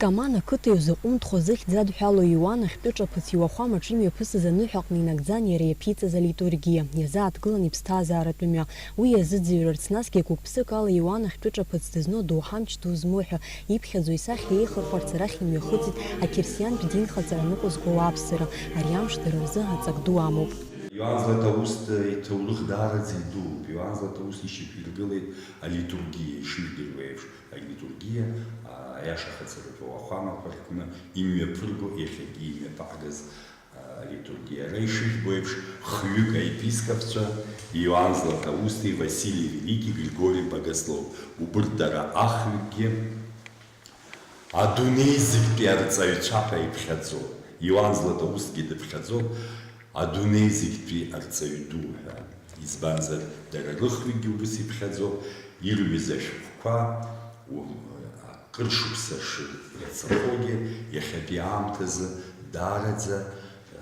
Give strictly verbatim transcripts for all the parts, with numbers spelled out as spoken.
Каман ақыҭа иузаҟәымҭхо зыхьӡ адҳәалоу Иоан ахьтәы ҿаԥыц иуахәамаҿ имҩаԥысыз аныҳәа аҟны инагӡан иара иаԥиҵаз алитургиа, иазааҭгылан иԥсҭазааратә мҩа. Уи иазыӡырҩырц, насгьы гәык-ԥсык ала Иоан ахьтәы ҿаԥыц дызну адоуҳа мч ду змоу ҳәа иԥхьаӡо исахьа еихырхәарц арахь имҩахыҵит ақьырсиантә динхаҵара ныҟәызго ауааԥсыра, ари амш дара рзы аҵак ду амоуп. Иоанн Златоуст иҭоурых даараӡа идууп. Иоанн Златоуст ишьақәиргылеит алитургиа, ишыжәдыруа еиԥш, алитургиа, а, аиаша хацыратәу ауахәамақәа рҟны имҩаԥырго, иахьагьы имҩаԥаагаз, а, алитургиа. Иара ишыжәбо еиԥш, хҩык аепископцәа, Иоанн Златоусти Василий Великий, Григорий Богослов, убырҭ дара ахҩыкгьы, адунеи зегьтәи арҵаҩцәа ҳәа иԥхьаӡоуп. Иоанн Златоустгьы дыԥхьаӡоуп адунеи зегьтәи арҵаҩ ду ҳәа. Избанзар, дара рыхҩыкгьы убыс иԥхьаӡоуп, ирҩыз ашәҟәқәа, у-, акыр шықәса шырҵахогьы, иахьатәи аамҭазы даараӡа,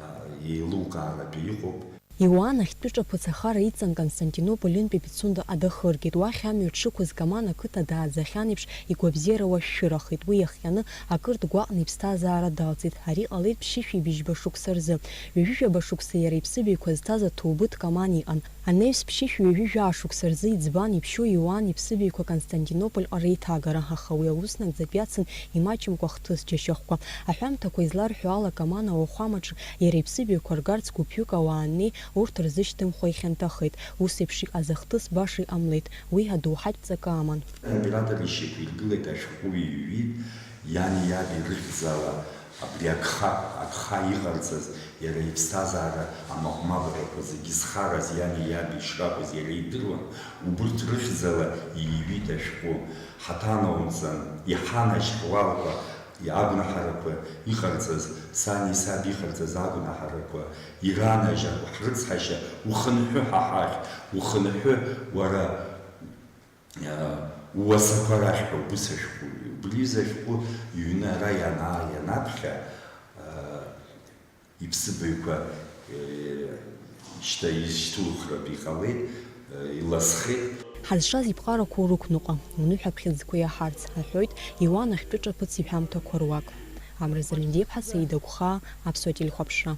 а, еилукааратәы иҟоуп. Иоанн ахьтәы ҿаԥыц ахара иҵан Константинополь-ынтәи Пицунда адәы ахыргеит. Уахь амҩа дшықәыз Каман ақыҭа дааӡахьан еиԥш, игәабзиара уашәшәырахеит. Уи иахҟьаны акыр дгәаҟны иԥсҭазаара далҵит. Ари ҟалеит ԥшьышәи быжьба шықәса рзы. Ҩажәижәаба шықәса иара иԥсыбаҩқәа зҭаз аҭоубыҭ Каман иҟан. Анаҩс ԥшьышәи ҩажәи жәаа шықәса рзы иӡбан иԥшьоу Иоанн иԥсыбаҩқәа Константинопольҟа реиҭагара, аха уи аус нагӡатәи ацын имаҷымкәа ахҭыс џьашьахәқәа. Аҳәамҭақәа изларҳәо ала, Каман ауахәамаҿы иара иԥсыбаҩқәа ргарц гәыԥҩык ауаа аннеи, урҭ рзышьҭымхуа ихьанҭахеит. Ус еиԥш иҟаз ахҭыс баша иҟамлеит, уи адоуҳатә ҵакы аман. Аимператор ишьақәиргылеит, ашәҟәы иҩит, иани иаби рыхьӡала абри агха, агха иҟарҵаз, иара иԥсҭазаара амаҟә-мабарақәа зегьы зхараз иани иаби ишракәыз иара идыруан, убырҭ рыхьӡала иҩит ашәҟәы. Ҳаҭанаумҵан, иҳанажьуалкәа, агәнаҳарақәа иҟарҵаз, сани саби иҟарҵаз агәнаҳарақәа, иранажьа, ҳрыцҳашьа, ухынҳәы ҳа ҳахь, ухынҳәы уара, а, ууасақәа рахь ҳәа убыс ашәҟәы, убри изы ашәҟәы иҩны ара ианаа-, ианаԥхьа, а, иԥсыбаҩқәа, э, шьҭа изышьҭухратә иҟалеит, э, иласхеит. Ҳазшаз иԥҟарақәа урықәныҟәа, уныҳәа абӷьыцқәа иаҳарц, аҳәоит Иоанн ахьтәы ҿаԥыц иҳәамҭақәа руак. Амра Зармидиаԥҳа, Саида Гәхаа, Аԥсуа телехәаԥшра.